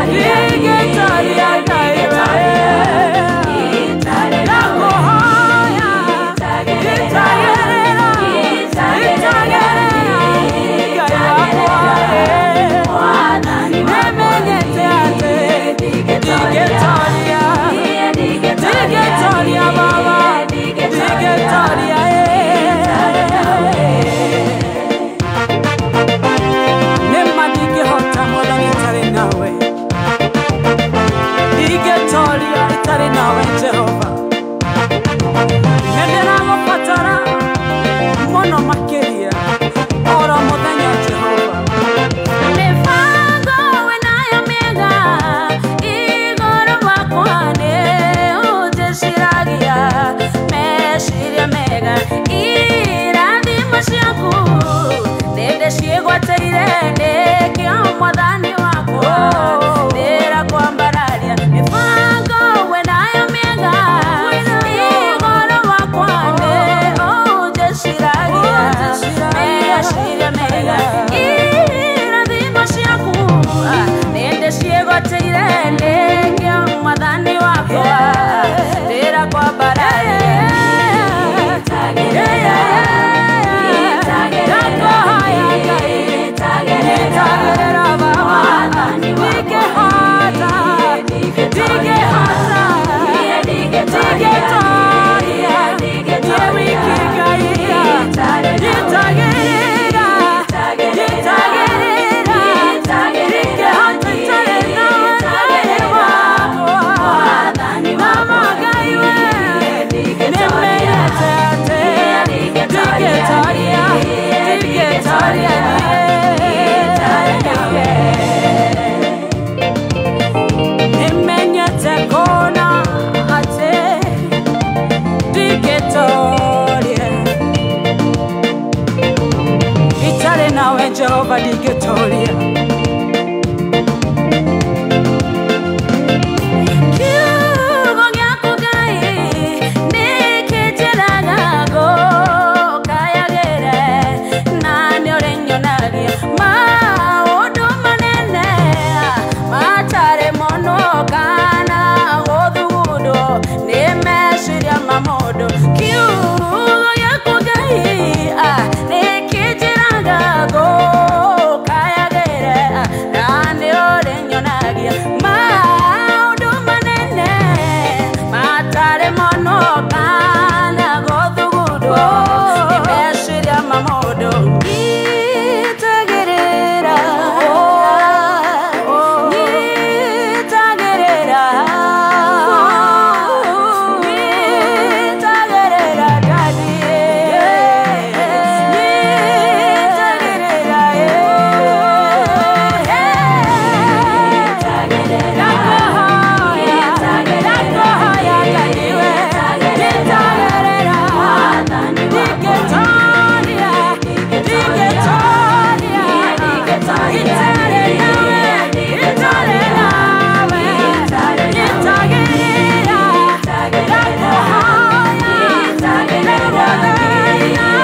Ndingĩtoria Ngai we. Ndakũhoya nyitagĩrĩra, nyitagĩrĩra Ngai wakwa ĩ. Nĩmenyete atĩ ndingĩtoria, ndingĩtoria Baba, ndingĩtoria ĩ. Nĩma ndingĩhota Mwathani itarĩ nawe, ndingĩtoria itarĩ nawe Jehova. Nĩndĩragũbatara mũno makĩria oro mũthenya Jehova. Mĩbango wĩnayo mĩega igũrũ rwakwa nĩũnjĩciragia meciria mega irathimo ciaku nĩndĩciĩgwatĩire nĩkĩo Mwathani wakwa ndĩrakwambararia. Mĩbango wĩnayo mĩega igũrũ rwakwa nĩũnjĩciragia meciria mega irathimo ciaku nĩndĩciĩgwatĩire nĩkĩo Mwathani wakwa ndĩrakwambararia. Ndakũhoya Ngai, nyitagĩrĩra Baba, ndingĩhota, ndingĩhota, ndingĩtoria niĩ wiki Ngai. Nyitagĩrĩra, nyitagĩrĩra, ndingĩhota itarĩ nawe Ngai wakwa. Nama Ngai we, nĩmenyete atĩ ndingĩtoria, ndingĩtoria niĩ. Nĩmenyete kũna atĩ ndingĩtoria itarĩ nawe Jehova, ndingĩtoria. Kiugo gĩaku Ngai nĩkĩnjĩraga ngũkayagĩre na nĩũrĩnyonagia maũndũ manene matarĩ mũno kana gũthugundwo nĩ meciria ma mũndũ. Kiugo gĩaku Ngai nĩkĩnjĩraga ngũkayagĩre na nĩũrĩnyonagia maũndũ manene matarĩ mũno kana gũthugundwo nĩ meciria ma mũndũ. Nyitagĩrĩra, nyitagĩrĩra, nyitagĩrĩra Daddy, nyitagĩrĩra Ndakũhoya, ndakũhoya Ngai we, nyitagĩrĩra, ndingĩtoria, ndingĩtoria itarĩ nawe, itarĩ nawe, nyitagĩrĩra, ndakũhoya, ndagũthaitha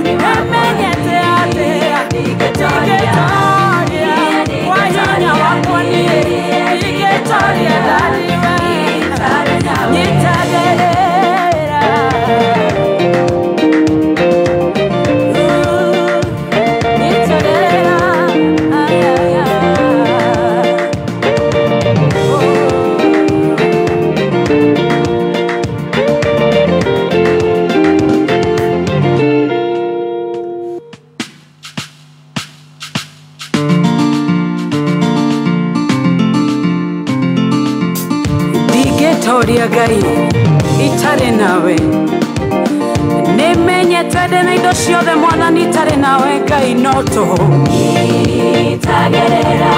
nĩmenyete atĩ ndingĩtoria kwa hinya wakwa niĩ, ndingĩtoria Daddy we, nyitagĩrĩra. Nyitagĩrĩra, ay, ay, ay. Ndingĩtoria Ngai itarĩ nawe, nĩmenyete ndĩ na indo ciothe Mwathani itarĩ nawe Ngai no tũhũ. Nyitagĩrĩra,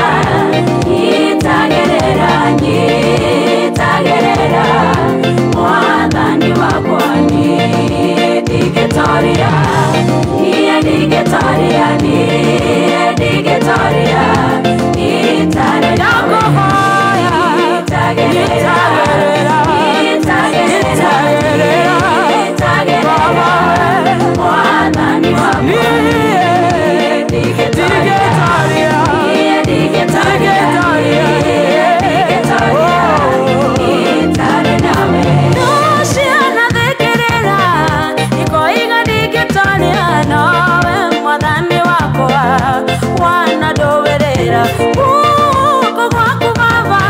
nyitagĩrĩra, nyitagĩrĩra Mwathani wakwa niĩ ndingĩtoria, niĩ ndingĩtoria, niĩ ndingĩtoria itarĩ nawe. Ndakũhoya Nyitagĩrĩra, nyitagĩrĩra, nyitagĩrĩra, nyitagĩrĩra nyitagĩrĩra Baba we. Mwathani wakwa Niĩ niĩ ndingĩtoria, ndingĩtoria. Wanandũĩrĩra guoko gwaku Baba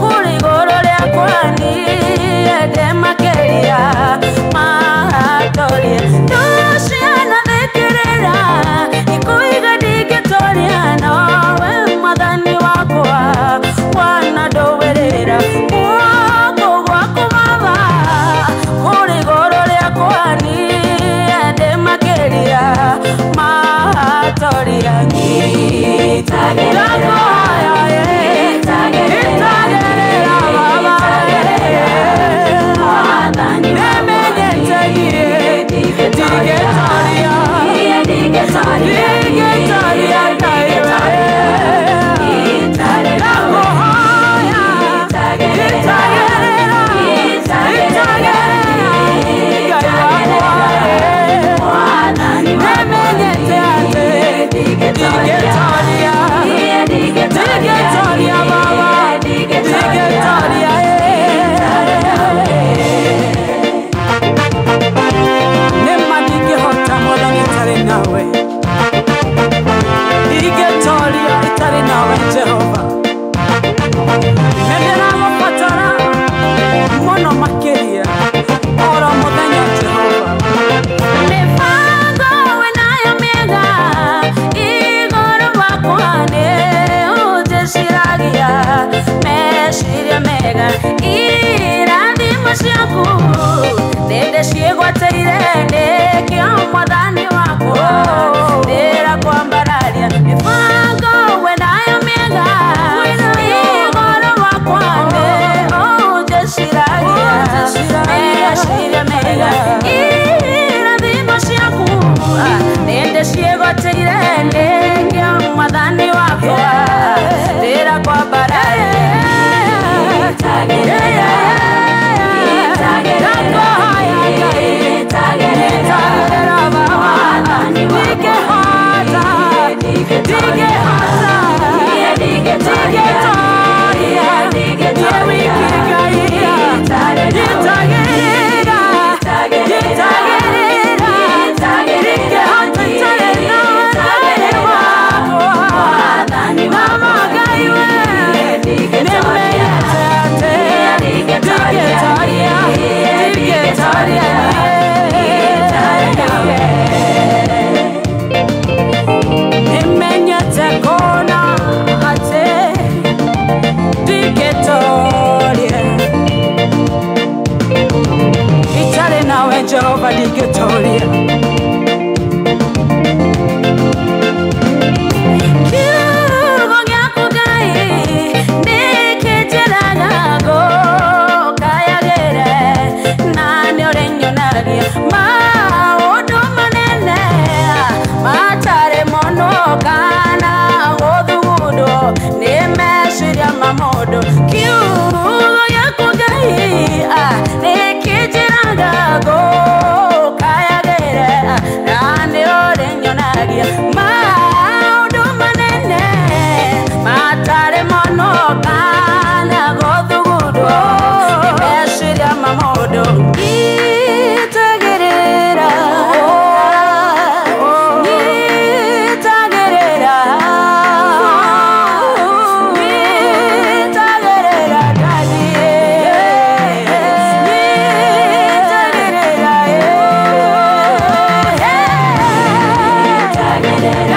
kũrĩ igũrũ rĩakwa niĩ ndĩ makĩria matorie. Ndũcianathikĩrĩra ikũiga ndingĩtoria nowe Mwathani wakwa wanandũĩrĩra guoko gwaku Baba kũrĩ igũrũ rĩakwa niĩ ndĩ makĩria matoria. Nyitagĩrĩra Baba, nĩmenyete niĩ ndingĩtoria, ndingĩtoria Ngai we. Ndakũhoya nyitagĩrĩra, nyitagĩrĩra Ngai wakwa, nĩmenyete atĩ ndingĩtoria, ndingĩtoria Baba, ndingĩtoria. Nĩma ndingĩhota Mwathani itarĩ nawe, ndingĩtoria itarĩ nawe Jehova. Nĩndĩragũbatara mũno makĩria oro mũthenya Jehova. Mĩbango wĩnayo mĩega igũrũ wakwa nĩũnjĩciragia meciria mega, irathimo ciaku nĩndĩciĩgwatĩire nĩkĩo Mwathani wakwa ndĩrakwambararia. Mĩbango wĩnayo mĩega igũrũ wakwa nĩũnjĩciragia meciria mega, irathimo ciaku nĩndĩciĩgwatĩire nĩkĩo Mwathani wakwa ndĩrakwambararia. Nĩmenyete kũna atĩ ndingĩtoria itarĩ nawe Jehova, ndingĩtoria. Kiugo gĩaku Ngai nĩkĩnjĩraga ngũkayagĩre, na nĩũrĩnyonagia maũndũ manene matarĩ mũno kana gũthugundwo nĩ meciria ma mũndũ. Kiugo gĩaku Ngai nĩkĩnjĩraga ngũkayagĩre, na nĩũrĩnyonagia maũndũ manene matarĩ mũno kana gũthugundwo nĩ meciria ma mũndũ. Nyitagĩrĩra, nyitagĩrĩra, nyitagĩrĩra Daddy, nyitagĩrĩra.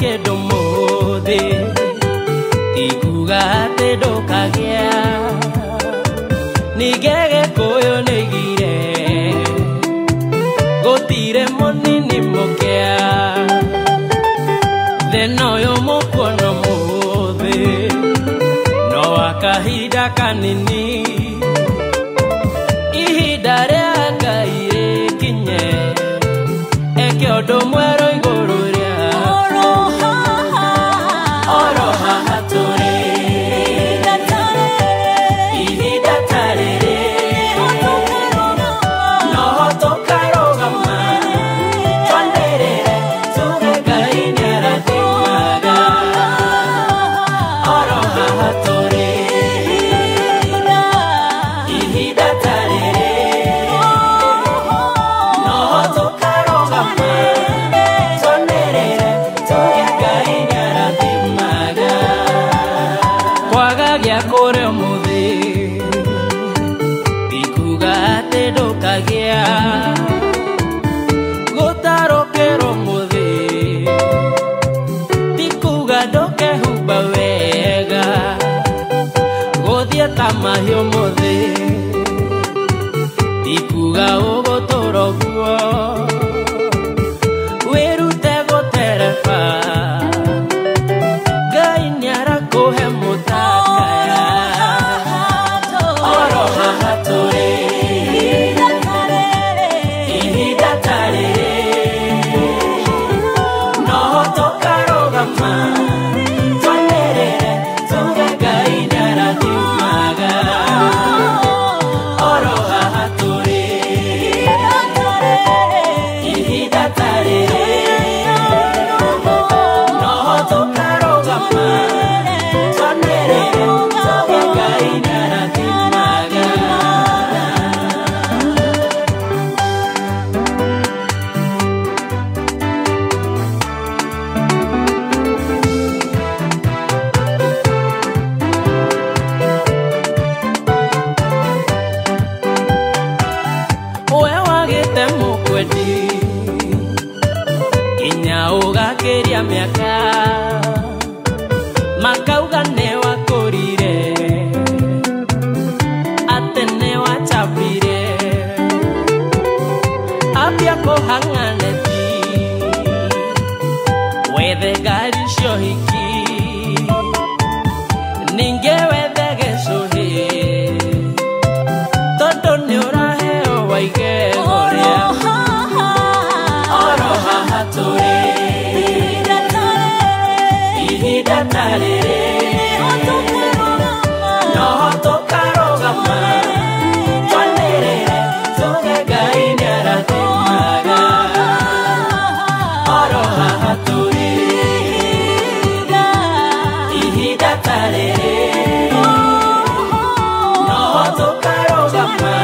kĩndũ mũthĩ ti kuga atĩ ndũkagĩa ningĩ Gĩkũyũ nĩoigire gũtirĩ mũnini mũkĩa thĩna ũyũ mũkuona mũthĩ no wa kahinda kanini ihinda rĩa Ngai rĩkinye eke ũndũ mwerũ igũrũ rĩa oro haha tũrĩ ihinda ta rĩrĩ noho tũkarũgama twanĩrĩre tuge Ngai nĩarathimaga oro haha tũrĩ ihinda ta rĩrĩ noho tũkarũgama twanĩrĩre tuge Ngai nĩarathimaga kwaga gĩa kũrĩa ũmũthĩ ti kuga atĩ ndũkagĩa gũtarũkĩrwo ũmũthĩ ti kuga ndũkehumba wega gũthiĩ ta mahiũ ũmũthĩ ti kuga ũgũtũra ũguo wĩrute gũtereba Ngai nĩarakũhe mũtakaya oro haha tũrĩ ihinda ta rĩrĩ noho tũkarũgama twanĩrĩre tuge Ngai nĩarathimaga oro haha tũrĩ ihinda ta rĩrĩ noho tũkarũgama twanĩrĩre tuge Ngai nĩarathimaga. We wagĩte mũkwendi nginya ũgakĩria mĩaka makauga nĩwakũrire atĩ nĩwachapire ambia kũhang'a neti wethe ngari cia ũhiki ningĩ wethe gĩcũhĩ tondũ nĩũraheo waigego rĩa oro haha tũrĩ ihinda ta rĩrĩ noho tũkarũgama twanĩrĩre tuge Ngai nĩarathimaga oro haha tũrĩ ihinda ta rĩrĩ noho tũkarũgama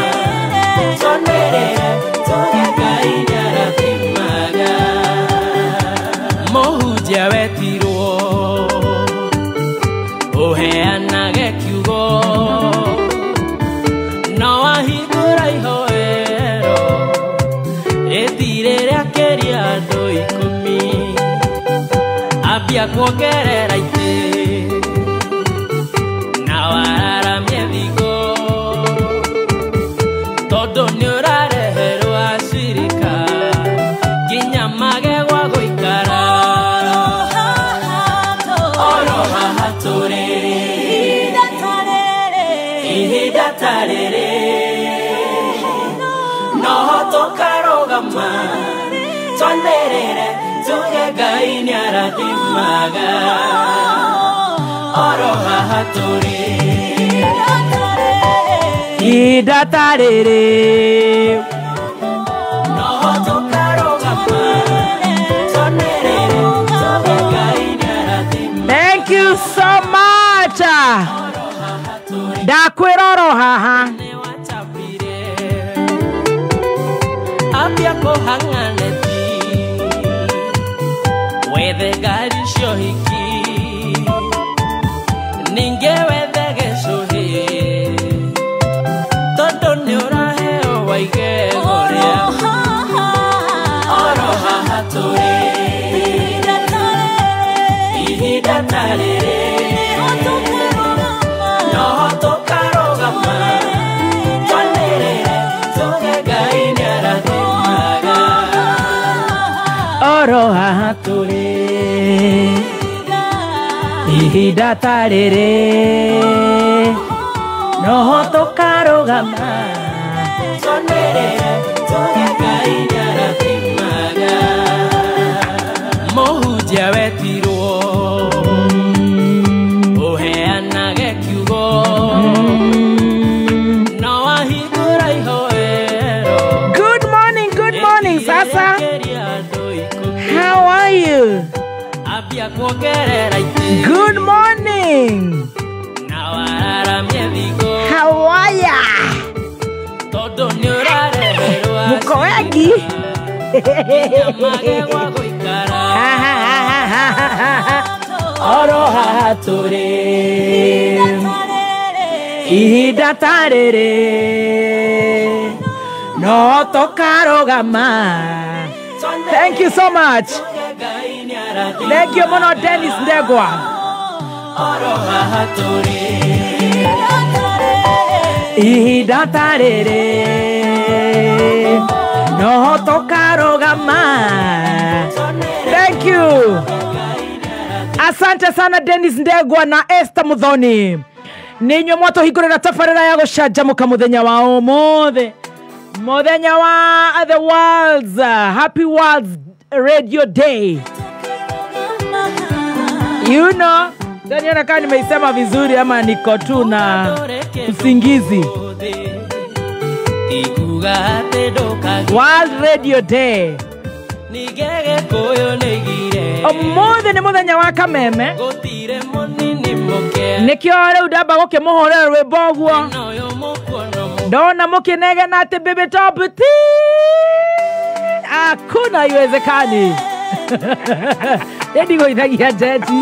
twanĩrĩre tuge Ngai nĩarathimaga. Mũhunjia wetirwo ũheanage kiugo no wahingũra ihoero rĩtirĩ rĩakĩria andũ ikũmi ambia kuongerera itĩ na wararamie thigo tondũ nĩũrareherwo acirika nginya mage gwa gũikara oro haha tũrĩ ihinda ta rĩrĩ noho tũkarũgama twanĩrĩre tuge Ngai nĩarathimaga oro haha tũrĩ ihinda ta rĩrĩ noho tũkarũgama twanĩrĩre tuge Ngai nĩarathimaga. Thank you so much. Ndakwĩra oro haha nĩwachapire ambia kũhang'a neti wethe ngari cia ũhiki ningĩ wethe gĩcũhĩ tondũ nĩũraheo waigego rĩa oro haha tũrĩ Ihinda ta rĩrĩ noho tũkarũgama. Twanĩrĩre tuge Ngai nĩarathimaga. Mũhunjia wetirwo ũheanage kiugo no wahingũra ihoero. Good morning, good morning, sasa. Ĩkĩrĩria andũ 10. How are you? Ambia kuongerera itĩ Good morning. na wararamie thigo How are ya? tondũ nĩũrareherwo Mko wengi? nginya mage gwa gũikara. Oro haha tũrĩ ihinda ta rĩrĩ no tũkarũgama. Thank you so much. Ngai nĩarathimaga. Thank you mũno Dennis Ndegwa. Oro haha tũrĩ Ihinda ta rĩrĩ no tũkarũgama. Thank you. Asante sana Dennis Ndegwa na Esther Muthoni. Nĩ inyuĩ mwatũhingũrĩra tabarĩra ya gũcanjamũka mũthenya wa ũmũthĩ, mũthenya wa the world's happy World's Radio Day. You know, niona kama nimeisema vizuri ama niko tu na usingizi. Ikuga atĩ ndũkagĩa World Radio Day. Ningĩ Gĩkũyũ nĩigire Ũmũthĩ nĩ mũthenya wa kameme. Gũtirĩ mũnini mũkĩa Nĩkĩo rĩu ndamba gũkĩmũhũrĩra rwĩmbo ũguo. Noyũ mũkuono Ndona mũkĩnegena atĩ Baby Top ti hakuna, iwezekani. Ndigũithagia njeti.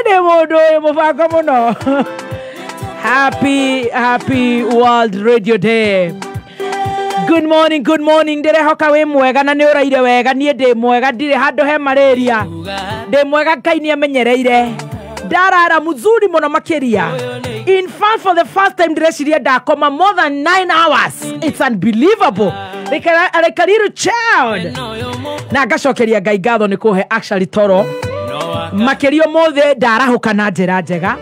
Nĩ mũndũ wĩ mũbango mũno. Happy, happy World Radio Day. Good morning, good morning. Ndĩrehoka wĩ mwega na nĩ ũraire wega. Niĩ ndĩ mwega, ndirĩ handũ he malaria. Ndĩ mwega, Ngai nĩ amenyereire. Ndarara mzuri mũno makĩria. In fact, for the first time ndĩreciria ndakoma more than 9 hours. It's unbelievable. Like a little child. Noyũ Na ngacokeria Ngai ngatho nĩ kũhe actually toro. mũkuono Makĩria ũmũthĩ ndarahũka na njĩra njega.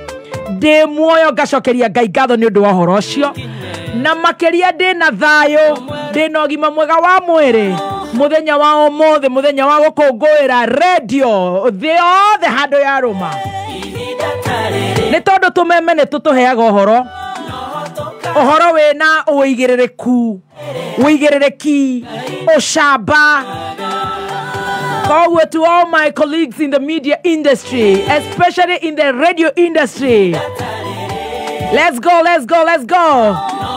Ndĩ muoyo, ngacokeria Ngai ngatho nĩ ũndũ wa ũhoro ũcio. Na makĩria ndĩ na thayũ, ndĩ na ũgima mwega wa mwĩrĩ. Mũthenya wa ũmũthĩ, mũthenya wa gũkũngũĩra radio thĩ yothe handũ ya rũma. Ihinda ta rĩrĩ Nĩ tondũ tũmeme nĩ tũtũheaga ũhoro. Ũhoro wĩna ũigĩrĩrĩku, ũigĩrĩrĩki, ũcamba. Koguo to all my colleagues in the media industry, especially in the radio industry, let's go, let's go, let's go.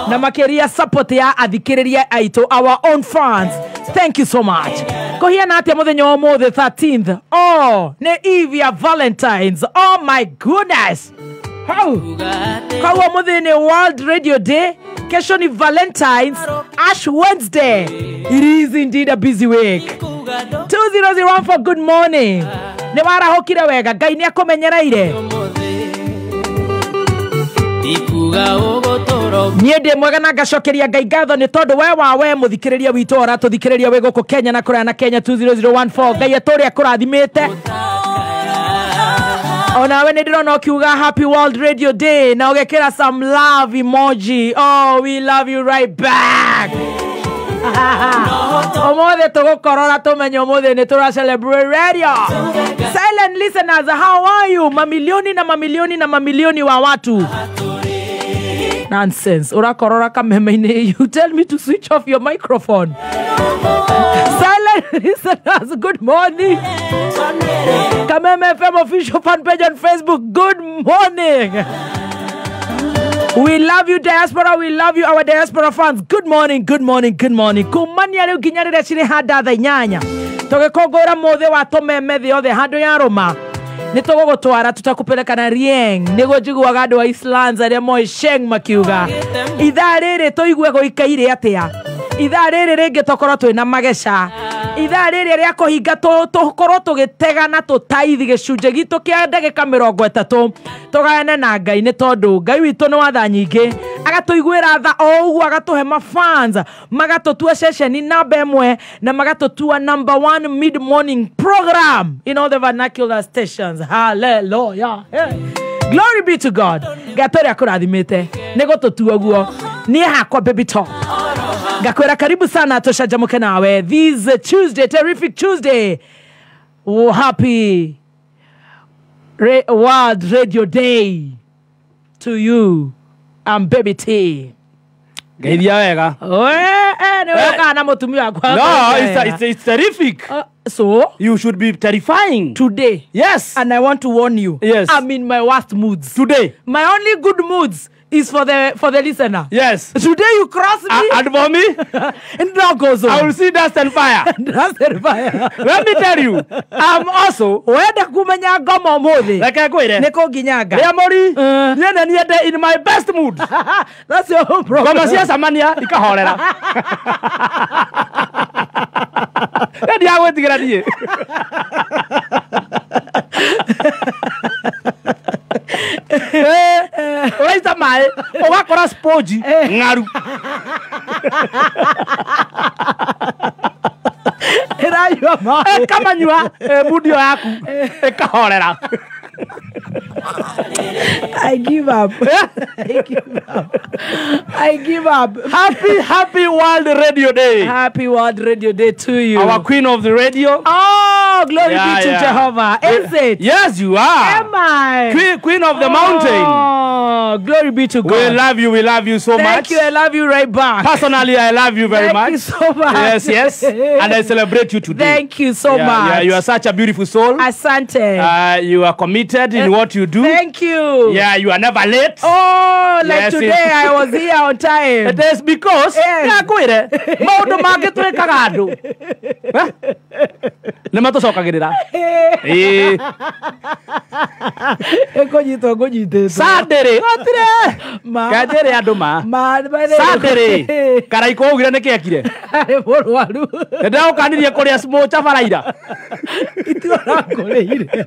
Na makĩria support ya athikĩrĩria aitũ, our own fans. Thank you so much. Kũhiana atĩa mũthenya wa ũmũthĩ 13th? Oh, nĩ eve ya Valentines. Oh my goodness. How? Kuga atĩ Koguo mũthĩ nĩ World Radio Day, kesho ni Valentines, Ash Wednesday. It is indeed a busy week. kuga ndũ 2004, good morning. Nĩ warahũkire wega, Ngai nĩ akũmenyereire. Ũmũthĩ ikuga ũgũtũra Niĩ ndĩ mwega na ngacokeria Ngai ngatho nĩ tondũ we wa we mũthikĩrĩria witũ ũratũthikĩrĩria wĩ gũkũ Kenya na kũraya na Kenya 20014. Ngai atũrĩa akũrathimĩte. Onawe nĩ ndĩrona ũkiuga happy World Radio Day na ũgekĩra some love emoji. Oh, we love you right back. Ũmũthĩ tũgũkorora tũmenye ũmũthĩ nĩ tũra celebrate radio. Silent listeners, how are you? Mamilioni na mamilioni na mamilioni wa watu. Nonsense. Urakorora kameme-inĩ. You tell me to switch off your microphone. Silent listeners, good morning. Kameme FM official fan page on Facebook, good morning. We love you diaspora, we love you our diaspora fans. Good morning, good morning, good morning. Kumania rĩu nginya rĩrĩa cirĩ handa thaa 8. Tũgĩkũngũĩra mũthĩ wa tũmeme thĩ yothe handũ ya rũma. Nĩ tũgũgũtwara, tutakupeleka na rieng nĩguo njiguaga andũ a Islands arĩa moĩ Sheng makiuga. Ithaa rĩrĩ tũigue gũikaire atĩa. Ithaa rĩrĩ rĩngĩ tũkorwo twĩna mageca. Ithaa rĩrĩa rĩa kũhinga tũkorwo tũgĩtega na tũtaithi gĩcunjĩ gitũ kĩa ndagĩka 30 tũgayane na Ngai nĩ tondũ Ngai witũ nĩ watha nyingĩ agatũiguĩra tha o ũguo agatũhe mafans magatũtua ceceni namba ĩmwe na magatũtua number 1 mid morning program in all the vernacular stations. Hallelujah. Hey. Glory be to God. Gatore akũrathimĩte nĩ gũtũtua guo niĩ hakwa Baby Talk. Gakwera karibu sana tũcanjamũke nawe this Tuesday, terrific Tuesday. Oh, happy World Radio Day to you. I'm Baby T. Geithia wega. Nĩ wega na mũtumia wakwa. No, it's terrific. So you should be terrifying today. Yes. And I want to warn you. Yes. I'm in my worst moods today. My only good moods is for the listener. Yes. Today you cross me. And for me, and now goes on. I will see dust and fire. Dust and fire. Let me tell you, I'm also wenda kumenya ngoma umuthi. Reke ngwire. Niko nginyanga. Ria muri. Niĩ niende in my best mood. That's your own problem. Ngoma cia camania ikahorera. Ndia gwĩtigĩra niĩ. Ũraita maĩ ũgakora sponge ng'aru. Ĩranyua maĩ. Ĩkamanyua mood ĩyo yaku ĩkahorera. I give up. I give up. I give up. Happy World Radio Day. Happy World Radio Day to you. Our queen of the radio. Oh, glory be to Jehovah. Is it? Yes, you are. Am I? Queen of the mountain. Oh, glory be to God. We love you. We love you so much. Thank you. I love you right back. Personally, I love you very much. Thank you so much. Yes, yes. And I celebrate you today. Thank you so much. Yeah, you are such a beautiful soul. Asante. You are committed in what you do. Thank you. Yeah, you are never late. Oh, like yes, today I was here on time. It is because nĩakwĩre maũndũ mangĩ twĩkaga andũ nĩ matũcokagĩrĩra. Ĩĩ. Ĩkũnyitwo ngũnyitĩtwo. Sunday rĩ, gũtirĩ. Kanjĩre andũ ma. Sunday rĩ, Karaikũ augire nĩkĩ ekire? Arĩ mũrwaru. Nĩndĩragũkanirie kũrĩa smocha baraira. Itua ũrangũrĩire.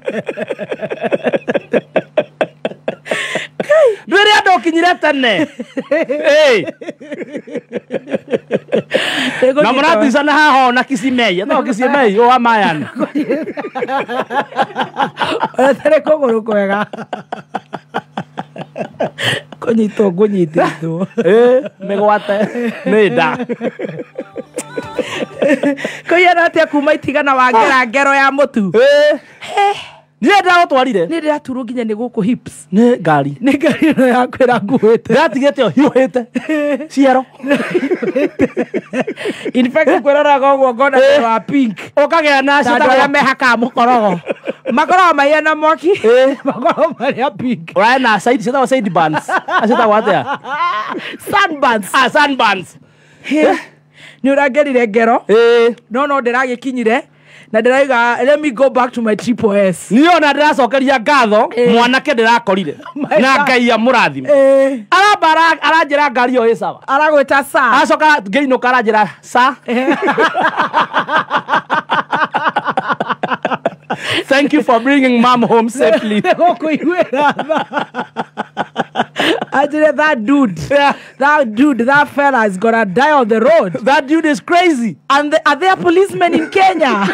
Ndwĩre andũ ũkinyire tene. Na mũraticana haha ona Kisimei. No Kisimei wa Mayan. Ũretere kũgũrũ kwega. Kũnyitwo ngũnyitĩtwo. Mĩgwate nĩ nda. Kũiyana atĩa kuma itigana wangera ngero ya mũtu. Niĩ ndagũtwarire. Nĩ ndĩraturwo nginya nĩ gũkũ hips. Nĩ ngari. Nĩ ngari ĩno yaku ĩranguĩte. Ndĩratigĩte o hiũhĩte. Ciero. In fact kwĩroraga ũguo ngona nĩ wa pink. Ũkagĩa na andũ arĩa mehakaga mũkorogo. Makoragwo mahiana mwaki. Makoragwo marĩa pink. Ũrarĩ na side ciĩtagwo side buns. Ciĩtagwo atĩa? Sunburns. Ah, sunburns. Nĩ ũrangerire ngero. No ndĩragĩkinyire. Na ndĩrauga let me go back to my triple S. Niĩ ona ndĩracokeria ngatho mwanake ndĩrakorire na Ngai amũrathime. Aramba aranjĩra ngari ĩyo ĩ sawa. Aragwĩta sa. Acoka ngĩinũka aranjĩra sa. Thank you for bringing mom home safely. Anjĩre that dude. Yeah. That dude, that fella is gonna die on the road. That dude is crazy. And are there policemen in Kenya?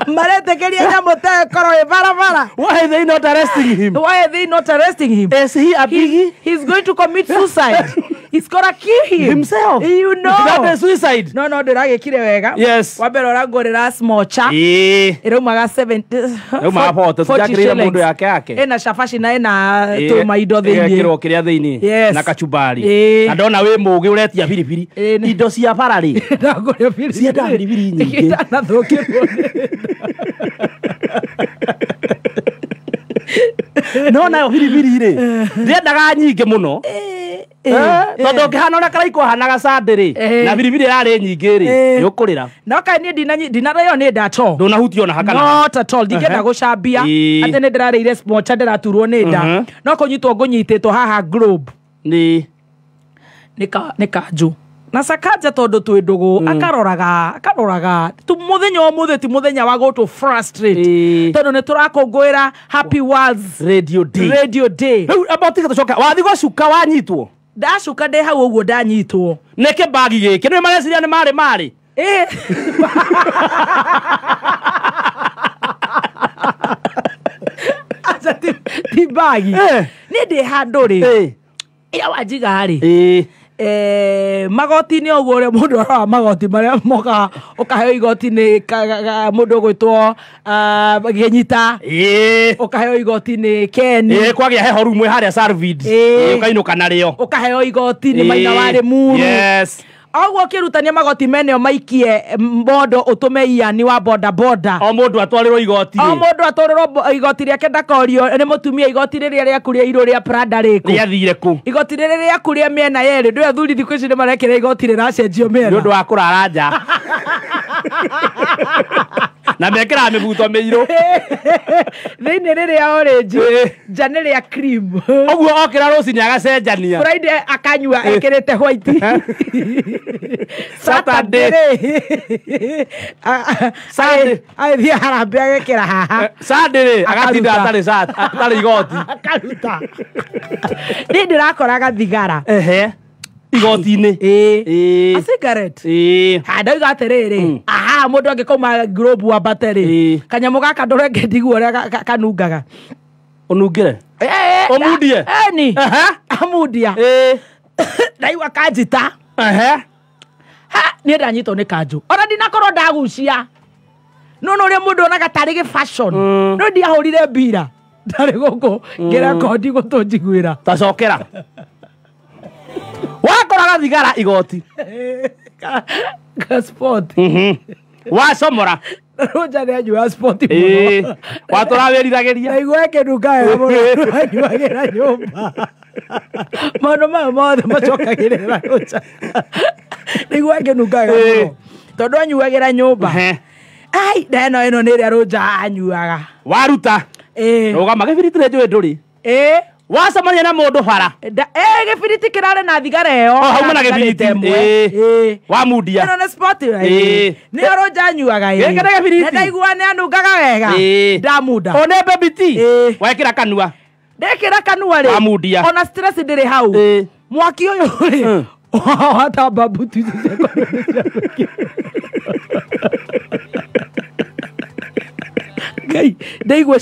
Maretekeria nyamũ ta ĩkorwo ĩ barabara. Why are they not arresting him? Why are they not arresting him? Is he a biggie? He's going to commit suicide. He's gonna kill him. Himself. You know. That is suicide. No, ndĩragĩkire wega. Yes. Wambere ũrangũrĩra smocha. Ĩraumaga 70. Ĩraumaga 40. Tũtiakĩrĩire mũndũ yake yake. Ĩna cabaci na ĩna tũmaindo thĩinĩ. Ĩgekĩrwo kĩrĩa thĩinĩ. Yes. Na kachumbari. Na ndona wĩ mũũgĩ ũretia biribiri. Indo cia bara rĩ. Ndangũrĩra biribiri. Ciendaga biribiri nyingĩ. Ndanathũkĩrwo. No nayo biribiri rĩ. Ndiendaga nyingĩ mũno. Tondũ ũngĩhana ũrĩa Karaikũ ahanaga Sunday rĩ na biribiri yarĩ nyingĩ rĩ nĩ ũkũrĩra. No kaĩ niĩ ndinarĩo nĩ nda at all. Ndũnahutio ona hakana. Not at all. Ndingĩenda gũcambia atĩ nĩ ndĩrarĩire smocha ndĩraturwo nĩ nda. No kũnyitwo ngũnyitĩtwo haha globe. Nĩ nĩ kanjũ. Na Sakaja tondu twi ndugu akaroraga tu muthenya umuthi ti muthenya wa go to frustrate tondu ni turakungwira Happy World Radio Day. Radio Day. Riu amba tiga tucoka wathi gucuka wanyitwo. Ndacuka ndi hau uguo ndanyitwo. Neke bagi giki ni mareciria ni mari mari. Acha ti bagi. Ni ndi handu ri. Ira wanjiga ri. Magoti ni uguo uria mundu aroa magoti maria moka ukaheo igoti ni mundu ugwitwo Genyita, ukaheo igoti ni Ken, kwagia heho rumwe haria Sarvid, ukainuka nario ukaheo igoti ni Maina wa Limuru. Yes. Oguo ukirutania magoti mene o maikie mbondo utume iani wa boda boda. O mundu atwarirwo igoti. O mundu atwarirwo igoti riake ndakorio ni mutumia igoti riria riaku ria iru ria Prada riku. Riathire ku. Igoti riria riaku ria miena yeri ndu athuri thiku ici ni marekera igoti riracenjio miena. Ni undu wa kurara nja. Na mekera mibuto miiru. Thiini riria orange, nja ni ria cream. Oguo okira rucini agacenjania. Friday akanyua ekirite white. Saturday. Saturday. Ai harambe agekira haha. Saturday agatinda atari atari igoti. Akaruta. Ni ndirakoraga thigara. Ehe. Igoti-inĩ. A cigarette. Ha ndauga atiriri. Aha mundu angikauma globe wa battery. Kanyamu gaka ndorenge ndiguo uria kanungaga. Unungire. Umundie. Ni. Amundia. Ndaigua kanjita. Ehe. Ha ni ndanyitwo ni kanju. Ona ndinakorwo ndagucia. No no uria mundu onaga tari gi fashion. No ndiahurire mbira. Ndari guku ngirekondi gutunjiguira. Tacokera. Wakoraga thigara igoti. Ka sport. Wacomora. Roja ni anyua sport muno. Watura wiriragĩria. Ndaigua ĩkĩnunga wega mũno anyuagĩra nyũmba. Maũndũ maya mothe macokagĩrĩra Roja. Ndaigua ĩkĩnunga wega mũno. Tondũ anyuagĩra nyũmba. Ai, ndeno ĩno nĩ ĩrĩa Roja anyuaga. Waruta. Rũgama gĩbiriti nĩ njũĩ ndũrĩ. Wacemania na mundu bara. Gĩbiriti kĩrarĩ na thigara ĩyo. O hauma na gĩbiriti. Wamundia. Ĩno nĩ sport. Nĩyo Roja anyuaga. Gĩkĩ nĩ gĩbiriti. Na ndaigua nĩ anungaga wega. Ndamunda. O nĩ baby tea. Wekĩra kanua. Ndekĩra kanua rĩ. Wamundia. Ona stress ndĩrĩ hau. Mwaki ũyũ rĩ. Watamba mbutu ici ciakwa nĩ cia gwĩkĩra. Ngai, ndaigua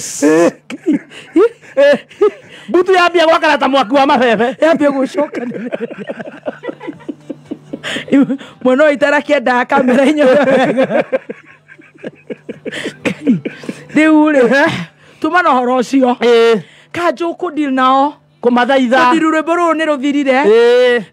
Mbutu yambia gwakana ta mwaki wa mabebe. Yambia gucokanĩrĩra. Mwena ũyũ itarakĩendaga kamera inyore wega. Rĩu rĩ, tuma na ũhoro ũcio. Kanjũ kũdeal nao. Kũmathaitha. Kũthiru rwĩmbo rũrũ nĩ rũthirire.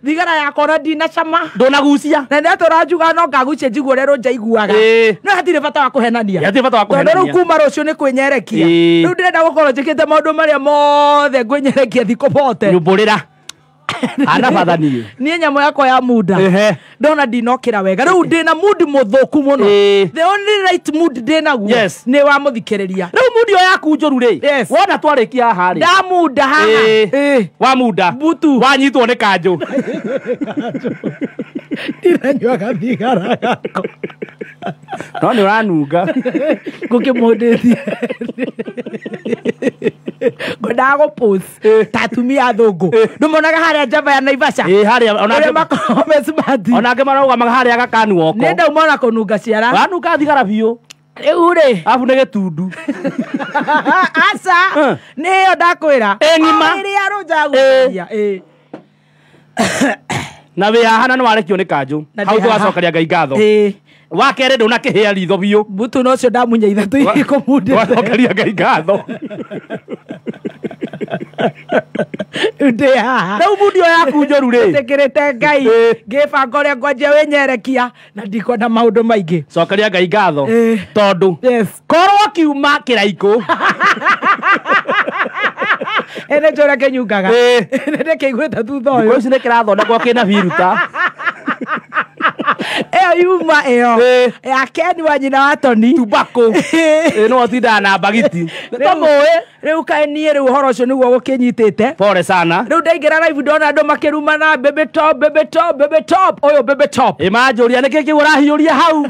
Thigara yakwa ona ndinacama. Ndũnagucia. Na ndatũra njuga no ngagucia njigue ũrĩa Roja aiguaga. No hatirĩ bata wa kũhenania. Hatirĩ bata wa kũhenania. Tondũ rĩu kuma rũciũ nĩ kwĩnyerekia. Rĩu ndĩrenda gũkorwo njĩkĩte maũndũ marĩa mothe ngwĩnyerekia thikũ bote. Nyumbũrĩra. Ana batha niĩ. Niĩ nyamũ yakwa ya munda. Ndona ndinokĩra wega. Rĩu ndĩna mood mũthũku mũno. The only right mood ndĩnaguo nĩ wa mũthikĩrĩria. Rĩu mood ĩyo yaku njũru rĩ. Wona twarĩkia haha rĩ. Ndamunda haha. Wamunda. Mbutu. Wanyitwo nĩ kanjũ. Ndiranyuaga thigara yakwa. No nĩ ũranunga. Ngũkĩmũndĩtie. Ngwendaga gũpost ta atumia athũngũ. Ndũmonaga harĩa njamba ya Naivasha. Harĩa ũrĩa makoragwo me smart. Onake marũgamaga harĩa gakanu oko. Nĩ ndauma ona kũnunga ciara. Wanunga thigara biũ. Rĩu rĩ. Arabu nĩ gĩtundu. Aca. Nĩ ĩyo ndakwĩra. Ng'ima. Ĩrĩa Roja agucagia. Na wĩ haha na nĩ warekio nĩ kanjũ. Hau tũgacokeria Ngai ngatho. Wa kerĩ ndũnakĩhĩa ritho biũ. Mbutu na ũcio ndamunya ithatũ ikũmundĩte. Wacokeria Ngai ngatho. Ndĩ haha. Rĩu mundi ĩyo yaku njũru rĩ. Njĩkĩrĩte Ngai. Ngĩbanga ũrĩa ngwanjia wĩnyerekia na ndikwenda maũndũ maingĩ. Cokeria Ngai ngatho. Tondũ korwo kiuma kĩraikũ. Ene njũra kĩnyungaga. Nĩ ndĩkĩiguĩte thutha ũyũ. Thikũ ici nĩ kĩrathondekwo kĩna biruta. Ĩyo yuma ĩyo ya Ken wa nyina wa Tony Tubako no tindaga na mbagiti. Tũmũĩ rĩu kaĩ niĩ rĩu ũhoro ũcio nĩguo gũkĩnyitĩte. Pole sana. Rĩu ndaingĩra live ndona andũ makĩrumana baby top, baby top, baby top, ũyũ baby top. Ĩmanjũria nĩkĩ kĩu ũrahiũria hau?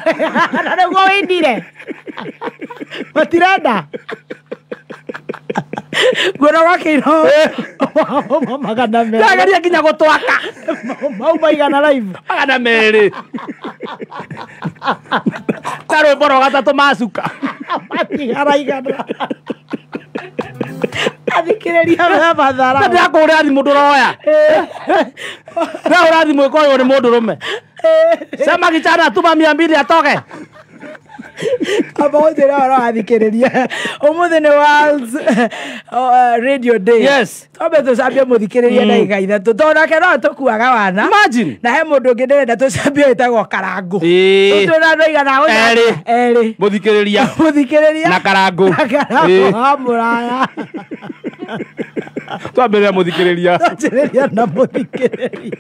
Na nĩguo wĩindire. Matirenda. Guona wakĩirwo 200. Ndageria nginya gũtwaka. Mau maigana live. 200. Ta rwĩmbo rwa gatatũ macuka. Matigaraigana. Athikĩrĩria me mathara. Ndĩrakũhũrĩra thimũ ndũroya. Ndĩrahũra thimũ ĩkoywo nĩ mũndũrũme. Sema kijana tuma 200 atoke. Amba ũnjĩre ũhoro wa athikĩrĩria. Ũmũthĩ nĩ World Radio Day. Yes. Twambe tũcambie mũthikĩrĩria ndagĩka 3 tondũ nake no tũkuaga wana. Imagine. Na he mũndũ ũngĩ ndĩrenda tũcambie wĩtagwo Karangũ. Twĩna andũ aigana Erĩ. Erĩ. Mũthikĩrĩria. Mũthikĩrĩria. Na Karangũ. Na Karangũ wa mũraya. Twambĩrĩria mũthikĩrĩria. Twanjĩrĩria na mũthikĩrĩria.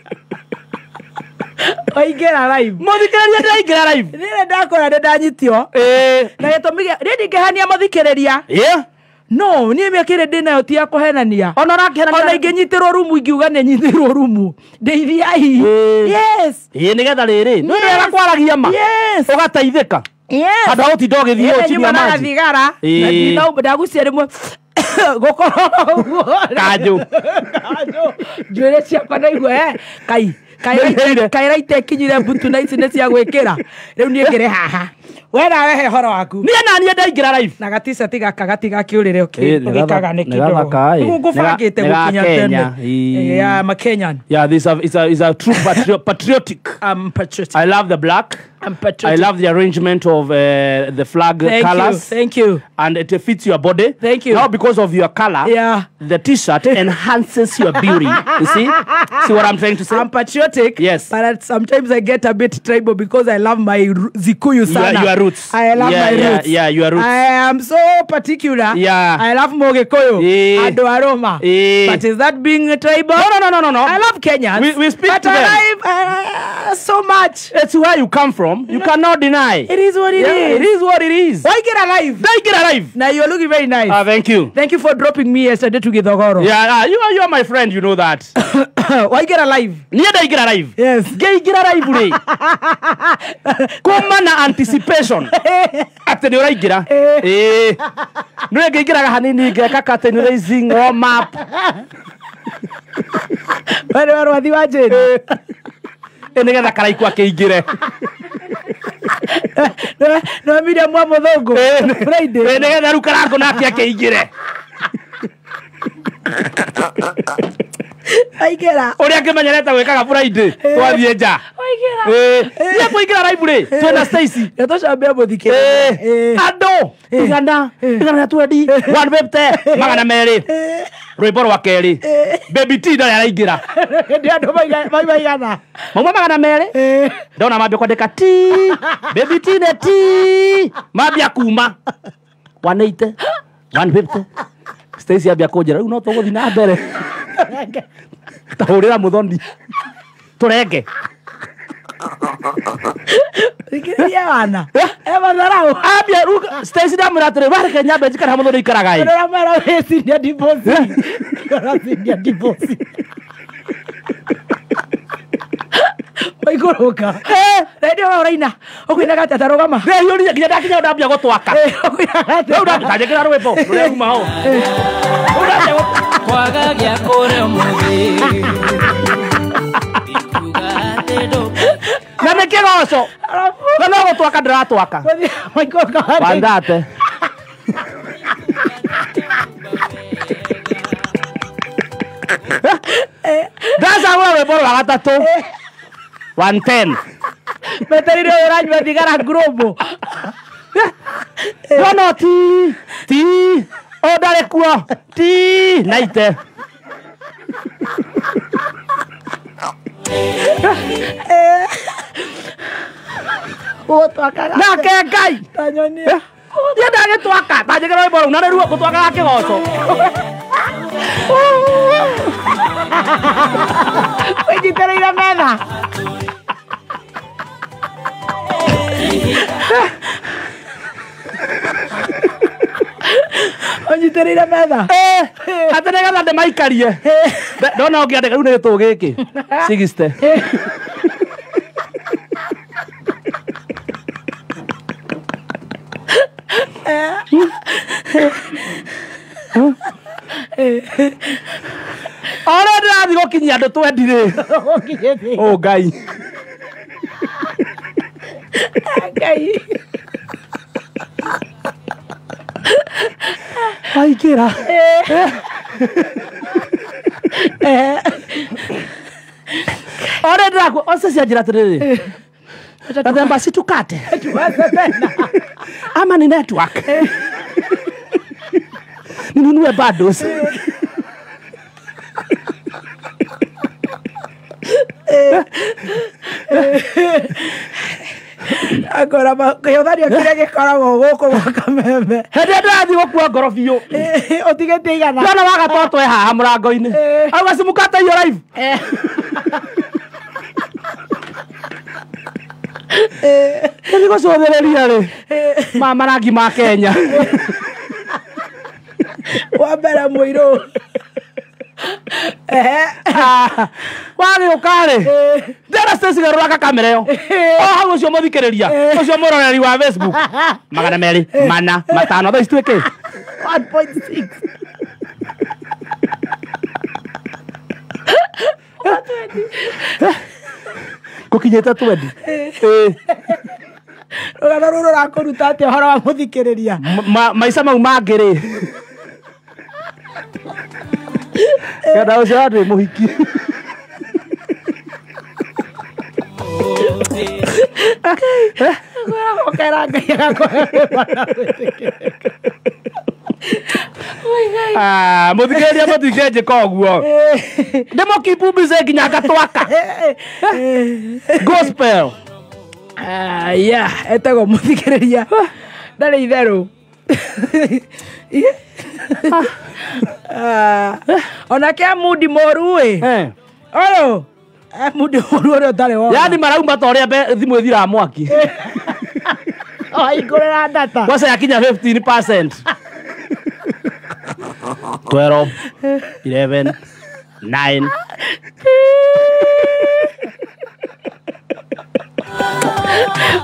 Waingĩra live. Mũthikĩrĩria ndĩraingĩra live. Niĩ ndakora nĩ ndanyitio. Na gĩtũmi gĩa niĩ ndingĩhenia mũthikĩrĩria. No, niĩ mĩaka ĩrĩa ndĩnayo ti ya kũhenania. Ona ũrakĩhenania. Ona ingĩnyitĩrwo rumu ingiuga nĩ nyitĩrwo rumu. Ndeithiai. Yes. Ĩĩ nĩgetha rĩrĩ. Nĩ wega kwaragia ma. Yes. Ũgateithĩka. Yes. Handũ ha gũtinda ũgĩthiĩ Ĩĩ, chini ya nyuma na maji. thigara. Na ndagucia rĩmwe gũkorwo ũguo. Kanjũ. Kanjũ. Njuĩrĩ ciakwa ndaigua kai. Kaira itekinyire mbutu na ici nĩ cia gwĩkĩra. Rĩu niĩ ngĩrĩ haha. We nawe he ũhoro waku. Niĩ na niĩ ndaingĩra live. Na gatishati gaka gatigakĩũrĩre ũgĩkaga nĩ kĩndũ. Nĩguo ngũbangĩte gũkinya tene. Yeah, I'm a Kenyan. Yeah, this is a true patriotic. I'm patriotic. I love the black. I'm patriotic. I love the arrangement of the flag colors. Thank you. And it fits your body. Thank you. Now because of your color, yeah, the t-shirt enhances your beauty. You see? See what I'm trying to say? I'm patriotic. Yes. But sometimes I get a bit tribal because I love my Zikuyu sana. Your roots. I love my roots. Yeah, your roots. I am so particular. Yeah. I love Mogikuyu. And Aroma. But is that being tribal? No. I love Kenyans. We speak but to them. I love so much. It's where you come from. You cannot deny. It is what it is. It is what it is. Why get alive? They get alive. Now you're looking very nice. Thank you. Thank you for dropping me yesterday to Githogoro. Yeah, you are my friend, you know that. Why get alive? Niĩ ndaingĩra live. Yes. Ngĩingĩra live rĩ. Kuma na anticipation. Atĩ nĩ ũraingĩra. Ĩĩ. Nĩ ngĩingĩraga hanini ngeka curtain raising, warm up. Wewe nĩ warwathi wa Jane. Nĩgetha Karaikũ akĩingĩre. No Miriam wa Mũthũngũ. Friday. Nĩgetha rĩu Karangũ nake akĩingĩre. Aingĩra. Ũrĩa ngĩmenyerete gwĩkaga Friday twathiĩ nja. Waingĩra. Niĩ kũingĩra live rĩ twĩna Stacy. Nĩ tũcambie mũthikĩrĩria. Andũ igana 120 150 200 rwĩmbo rwa kerĩ. Baby T ndarĩ araingĩra. Nĩ andũ maigana. Mauma 200. Ndona mambia kwandĩka T. Baby T nĩ T. Mambia kuma 180 150. Stacy ambia kũnjĩra rĩu no tũgũthiĩ na mbere. Tahũrĩra Mũthoni. Tũrenge. Thikĩrĩria wana. Matharau. Ambia rĩu Stacy ndamwĩra atĩrĩ wareke nyambe njikare ha Mũthoni ikaraga ĩ. Ũramwĩra wĩ senior divorce. Ũra senior divorce. Waikũrũka. Redio we ũraina. Ũkũinaga atĩa ta rũgama. Ndĩhiũrire nginya ndakinya ndambia gũtwaka. Ũkũinaga atĩa? Rĩu ndanjĩkĩra rwĩmbo rũrĩa ruma ho. Rĩu ndambia kwaga gĩa kũrĩa ũmũthĩ. Na nĩ kĩgoco. Na no gũtwaka ndĩratwaka. Waikũrũka. Wandate. Ndacagũra rwĩmbo rwa gatatũ. 110. Meterire ũranyua thigara ngurumo. Ndona ti ti o ndarĩ kuo ti naite. Gũtwakaga. Nake Ngai. Tanyonia. Niĩ ndagĩtwaka tanjĩkĩra rwĩmbo rũu na nĩruo ngũtwakaga kĩgoco. Wĩnyitĩrĩire metha. Ũnyitĩrĩire metha. Atĩ nĩgetha ndĩmaikarie. Ndona ũngĩandĩka rĩu nĩ gĩtũ gĩkĩ. 60. Ora ndĩrathiĩ gũkinyia andũ 20 rĩ. Oh Ngai. Ngai. Waingĩra. Ora ndĩrakũ oce cianjĩra atĩrĩrĩ. Gathemba situkate. Ama ni network. Ninunue bundles. Akora kĩhũthanio kĩrĩa gĩkoragwo gũkũ gwa Kameme. Hĩndĩ ĩrĩa ndĩrathiĩ gũkua ngoro biũ. Ũtigĩtie igana. Ndona wagatoto e haha mũrango-inĩ. Auga simukate hiyo live. Nĩ gũcũthĩrĩria rĩ. Ma marangi ma Kenya. Wa mbere mũirũ. Wagĩũka rĩ. Ndĩra Stacy garũraga kamera ĩyo. O hau ũcio mũthikĩrĩria. Ũcio mũroreri wa Facebook. 200, 400, 500 thaa ici twĩkĩ? 1.6. Gũkinyĩte 20. Rũgano rũrũ rũrakũruta atĩa ũhoro wa mũthikĩrĩria? Maica mau mangĩ rĩ. Kenda ũcio ndĩ mũhiki. Ngwĩra Ngai agakũhe mwana wĩtĩkĩrĩka. Mũthikĩrĩria mũtingĩnjĩka ũguo. Ndĩmũkipu busy nginya ngatwaka. Gospel. Yeah, etagwo mũthikĩrĩria. Ndarĩ itherũ. Onake mudi moru ĩ. Ũyũ mudi moru ũrĩa ũtarĩ wona. Yani marauma ta ũrĩa thimũ ĩthiraga mwaki. Wahingũrĩra data. Kwanza yakinya 15%. 12, 11, 9.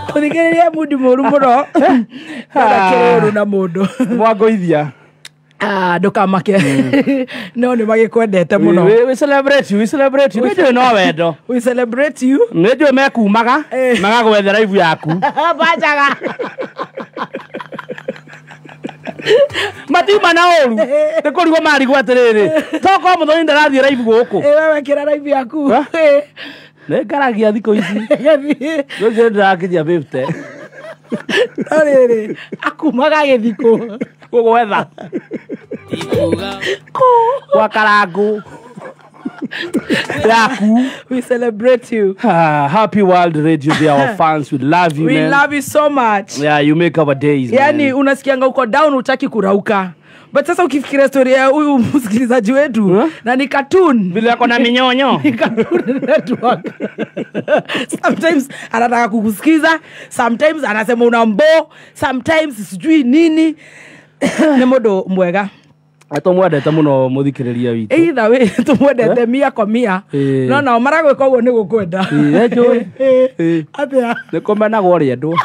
Mũthikĩrĩria mudi mũru mũno. Ndakĩrĩ ũru na mũndũ. Mwangũithia. Ndũkamake. No nĩ magĩkwendete mũno. We celebrate you, we celebrate you. Nĩnjũĩ no wendo. We celebrate you. Nĩnjũĩ mekumaga magagwethera ibu yaku. Banjaga. Matiuma na ũru. Nĩ kũrigwo marigwo atĩrĩrĩ. Tokorwo mũthoni ndarathiĩ live gũkũ. We wekĩra live yaku. Nĩ ngaragia thikũ ici. Rũciũ ndĩrakinyia 50. No rĩrĩ, akumaga gĩthikũ. Gũgwetha. Kwa Karangũ. Yaku. We celebrate you. Happy World Radio Day, our fans. We love you, We man. love you so much. Yeah, you make our days, Yani, man. Unasikianga uko down utaki kurauka. But sasa ukifikiria story ya huyu msikilizaji wetu na ni cartoon. Vile ako na minyonyo. Ni cartoon network. Sometimes anataka kukusikiza, sometimes anasema una mbo, sometimes sijui nini. Nĩ mũndũ mwega. Tumwendete mũno mũthikĩrĩria witũ. Either way tumwendete mia kwa mia. No nao maragwĩka ũguo nĩ gũkwenda. Nĩnjũĩ. Atĩa? Nĩ kũmenagwo rĩendwo.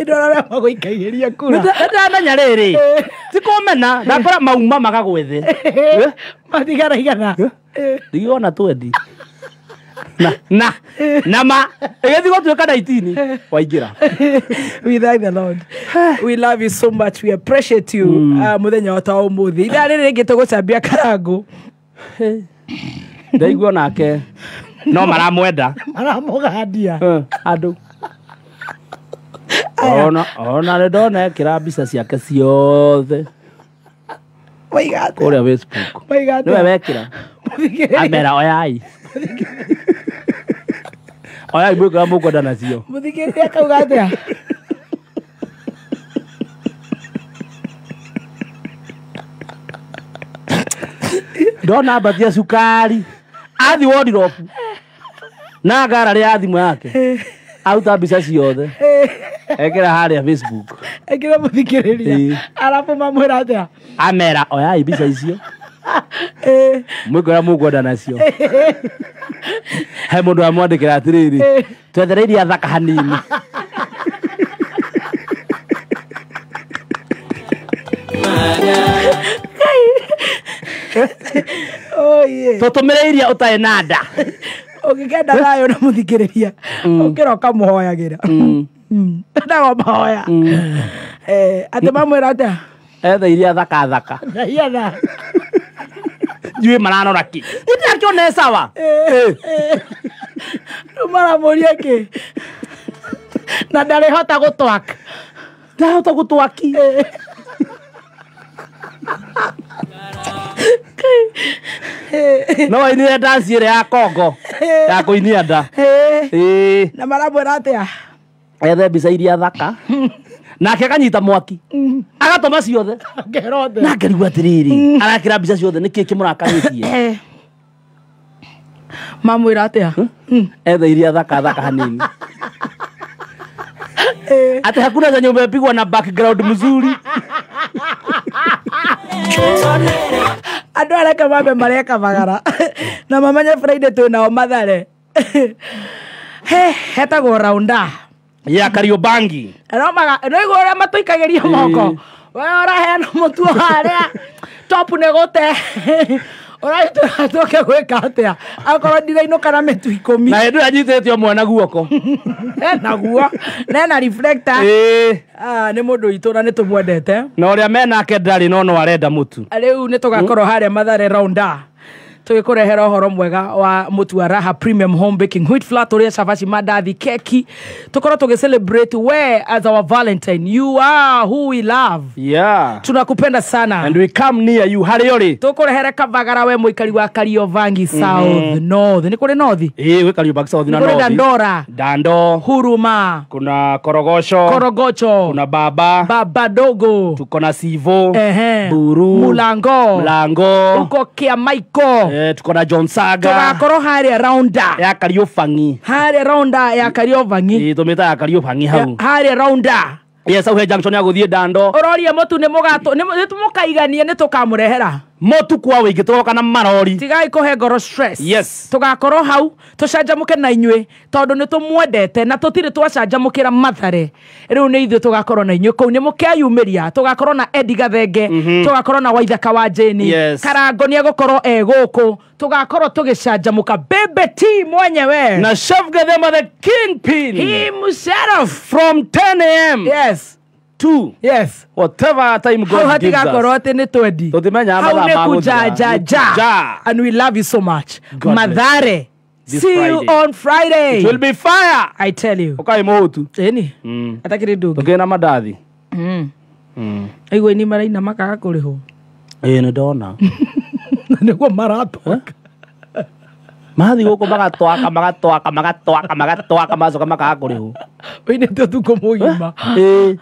Ndorora magũikaigĩria kura. Nĩndamenya rĩrĩ. Ti kũmena, ndakora mauma magagwethe. Matigara igana. Ndigona 20. Na ma ĩgĩthiĩ gũtuĩka 19 waingĩra. We thank the Lord. We love you so much. We appreciate you. Mũthenya wa ta ũmũthĩ. Ithaa rĩrĩ rĩngĩ tũgũcambia Karangũ. Ndaigua nake no maramwenda. Maramũgandia. Andũ. Ona nĩ ndona ekĩra mbica ciake ciothe. Waiga atĩa? Kũrĩa Facebook. Waiga atĩa? Nĩwe wekĩra. Amera oyai. Oyai mwĩkĩra mũkwenda nacio. Mũthikĩrĩria akauga atĩa? Ndona ambatia cukari. Athi wardrobe. Na ngararĩ ya thimũ yake. Aruta mbica ciothe. Ekĩra harĩa Facebook. Ekĩra mũthikĩrĩria. Arabu mamwĩra atĩa? Amera oyai mbica icio. Mwĩkora mũkwenda nacio. He mũndũ amwandĩkĩra atĩrĩrĩ. Twethereirie athaka hanini. Tũtũmĩre iria ũtarĩ na nda. Ũngĩkenda thayũ na mũthikĩrĩria ũkĩra ũkamũhoyagĩra. Ndago mahoya. Atĩ mamwĩra atĩa? Etha iria thaka thaka. Iria Njui maranora kĩ? Nĩndĩrakĩona sawa. Rĩu maramũria kĩ? Na ndarĩhota gũtwaka. Ndarahota gũtwaki. No ainire dance ĩrĩa ya Kongo ya kũinia nda. Na maramwĩra atĩa? Ethe mbica iria thaka. Nake akanyita mwaki. Agatũma ciothe. Na ngarigwo atĩrĩrĩ, arakĩra mbica ciothe nĩkĩ kĩmũrakarĩtie? Mamwĩra atĩa? Ethe iria thaka thaka hanini. Ati hakuna zenye umepigwa na background mzuri. Andũ areke mambe mareka bagara. Na mamenya Friday twĩ nao Mathare. He, hetagwo raunda. Ya Kariobangi. No maga, no igua ũrĩa matũikagĩria moko. We ũraheana mũtu harĩa. Top nĩ gũte. Ũraitũra tũke gwĩka atĩa? Akorwo ndirainũka na mĩtu 10. Na hĩndĩ ĩyo anyitĩte ũmwe na guoko. Naguo. Nena reflector. Nĩ mũndũ witũ na nĩ tũmwendete. Na ũrĩa menake ndarĩ no no arenda mũtu. Rĩu nĩ tũgakorwo harĩa Mathare raunda. Tũgĩkũrehera ũhoro mwega wa mũtu wa Raha Premium Home Baking Wheat Flour, tũrĩe cabaci, mandathi, keki. Tũkorwo tũgĩ celebrate we as our Valentine. You are who we love. Yeah. Tunakupenda sana. And we come near you harĩa ũrĩ. Tũkũrehere kabagara we mũikari wa Kariobangi South, North. Nĩ kũrĩ North? Ĩĩ, gwĩ Kariobangi South na North. Nĩ kũrĩ Dandora. Dando. Huruma. Kuna Korogosho. Korogocho. Kuna Baba. Baba Dogo. Tuko na Sivo. Buru. Mulango. Mulango. Uko Kiamaiko. Tuko na John Saga. Tugakorwo harĩa raunda. Ya Kariobangi. Harĩa raunda ya Kariobangi. Ĩĩ, tũmĩtaga ya Kariobangi hau. Harĩa raunda. Yes, hau he junction ya gũthiĩ Dando. Ũroria mũtu nĩ mũgatũ, nĩ mũkaiganie nĩ tũkamũrehera. Mũtu kwa wĩingĩ tũgoka na marori. Tigai kũhe ngoro stress. Yes. Tũgakorwo hau tũcanjamũke na inyuĩ tondũ nĩ tũmwendete na tũtirĩ twacanjamũkĩra Mathare. Rĩu nĩ ithuĩ tũgakorwo na inyuĩ kũu nĩ mũkeyumĩria. Tũgakorwo na Eddie Gathenge, tũgakorwo na Waithaka wa Jane. Yes. Karango nĩ egũkorwo e gũkũ. Tũgakorwo tũgĩcanjamũka Bebe T mwenyewe. Na Chef Gathema the Kingpin. Himself. From 10 a.m. Yes. 2. Yes. Whatever time God gives us. Hau atĩ nĩ twendi. Tũtimenyaga mathaa ma gũthira. And we love you so much. God Mathare. This See Friday. you on Friday. It will be fire. I tell you. Ũkai mũhutu. Ĩni. Atakĩrĩ ndũngĩ. Tũkĩrĩ na mandathi. Aigua ini maraina makaga kũrĩhwo. Ĩĩ nĩ ndona. Nĩguo maratwaka. Mathiĩ gũkũ magatwaka magatwaka magatwaka magatwaka macoka makaga kũrĩhwo. Ũinĩte ũtukũ mũgima. Ĩĩ.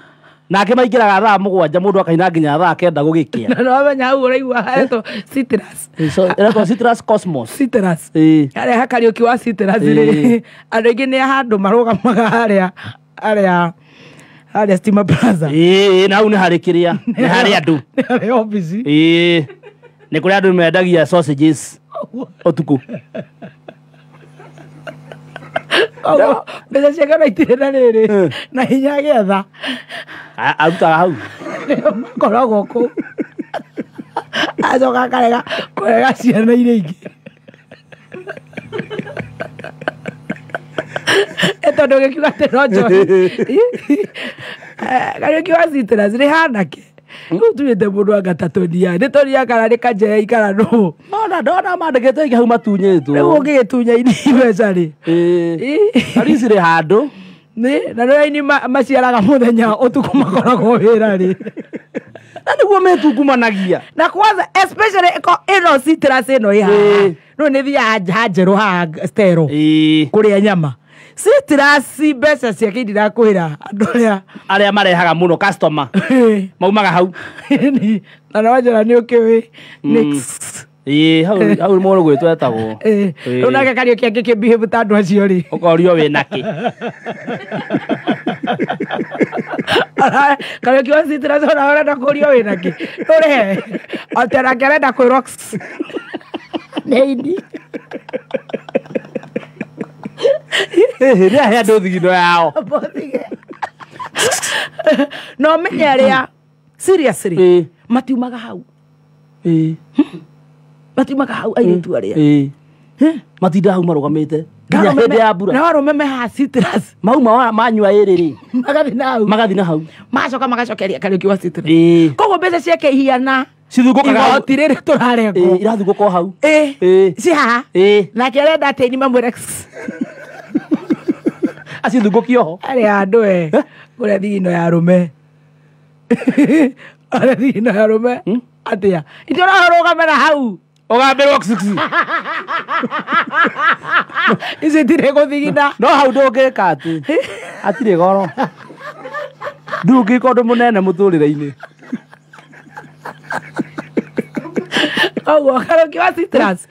Nake maingĩraga thaa 7 mũndũ akaina nginya thaa 9 gũgĩkĩa. Na nĩwamenya hau ũraigua haretwo Citrus. Ĩretwo Citrus Cosmos. Citrus. Harĩa ha Kariũki wa Citrus rĩ, andũ aingĩ nĩ handũ marũgamaga harĩa harĩa harĩa Stima Plaza. Ĩĩ, na hau nĩ harĩ kĩrĩa, nĩ harĩ andũ. Nĩ harĩ obici. Ĩĩ. Nĩ kũrĩ andũ mendagia sausages ũtukũ. Mbeca ciake ona itirĩ na rĩrĩ na hinya agĩetha. Arutaga hau. Makoragwo kũu. Acoka akarega kũrega ciana iria ingĩ. Tondũ ũgĩkiuga atĩ no njohi. Kariũki wa Citrus nĩ hanake. Rĩu tuĩte mũndũ anga ta Tonia. Nĩ Tonia kana nĩ Kanjei kana nũ. Ndona ndona mandĩkĩte ingĩ hau matunyĩtwo. Rĩu ũngĩgĩtunya ini mbeca rĩ. Ĩĩ. Arĩ cirĩ handũ. Nĩ na nĩ aini maciaraga mũthenya ũtukũ makoragwo wĩra rĩ. Na nĩguo metungumanagia. Na kwanza especially ĩno Citrus ĩno ĩ haha. No nĩ thiaga ha njerũ haha Stero. Kũrĩa nyama. Citrus mbeca ciake ndirakwĩra andũ arĩa arĩa marehaga mũno customer. Maumaga hau. Na no njĩra nĩ ũkĩũĩ. Nix. Ĩĩ, hau hau mũndũ gwĩtwo etagwo. Ĩĩ. Rĩu nake Kariũki angĩkĩbehave ta andũ acio rĩ, Ũkorio wĩna kĩ. Kariũki wa Citrus ona ũrenda kũrio wĩna kĩ, ndũrĩhe atĩ nake arenda kwĩrwo nĩ ini. Ĩhĩ, nĩ ahe andũ thigino yao. Bothige. No menye arĩa seriously Ĩĩ. matiumaga hau. Ĩĩ. Matiumaga hau airĩtu arĩa. Ĩĩ. Matinda hau marũgamĩte nginya hĩndĩ ya mbura. Na arũme me haha Citrus Mauma manyua ĩrĩ rĩ, magathi na hau, magathi na hau. Magacoka magacokeria Kariũki wa Citrus. Ĩĩ. Koguo mbeca ciake ihiana Cithungũkaga hau. Igoti rĩrĩ tũrarengwo. Ĩĩ, irathungũka o hau. Ĩĩ. Ĩĩ. Ci haha. Ĩĩ. Nake arenda atĩ ini mamwĩre Acithungũkio ho. Arĩa andũ e kũrĩa thigino ya arũme, arĩa thigino ya arũme atĩa itĩ ũrarũgame na hau. Ũgambĩrwo kicukcu. Icio itirĩ gũthigina. No hau ndũngĩka atĩ hatirĩ goro, ndũngĩka ũndũ mũnene mũtũrĩre-inĩ. Koguo Kariũki wa Citrus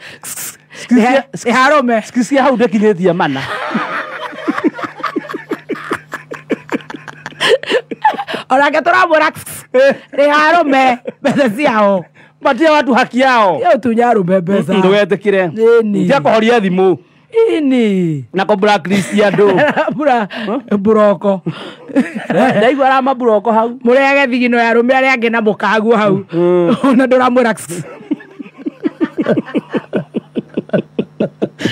nĩ harũme. Cia hau ndĩkinyĩtie mana. Onake tũramwĩra rĩha arũme mbeca ciao. Matia watu haki yao. Ĩ, ũtunya arũme mbeca. Ndũgetĩkĩre. Ĩni. Tia kũhoria thimũ Ini. Na kũ blacklist andũ. Mbura mburoko. Ndaigua aramaburoko hau. Mũrĩage thigino ya arũme arĩa angĩ na mũkaguo hau ona ndũramwĩra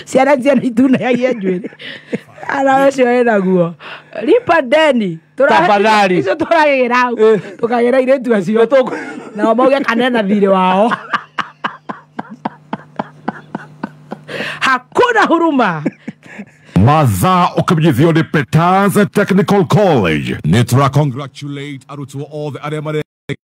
ciana ciana ituneagie njuĩrĩ ana ũcio wĩnaguo lipa deni. Tafadhali. Icio tũragĩra hau tũkagĩra airĩtu acio nao mauge kana ena thirĩ wao. Hakuna huruma. Mathaa ũkĩmenyithio nĩ Peters Technical College. Nĩ tũra congratulate arutwo othe arĩa marĩ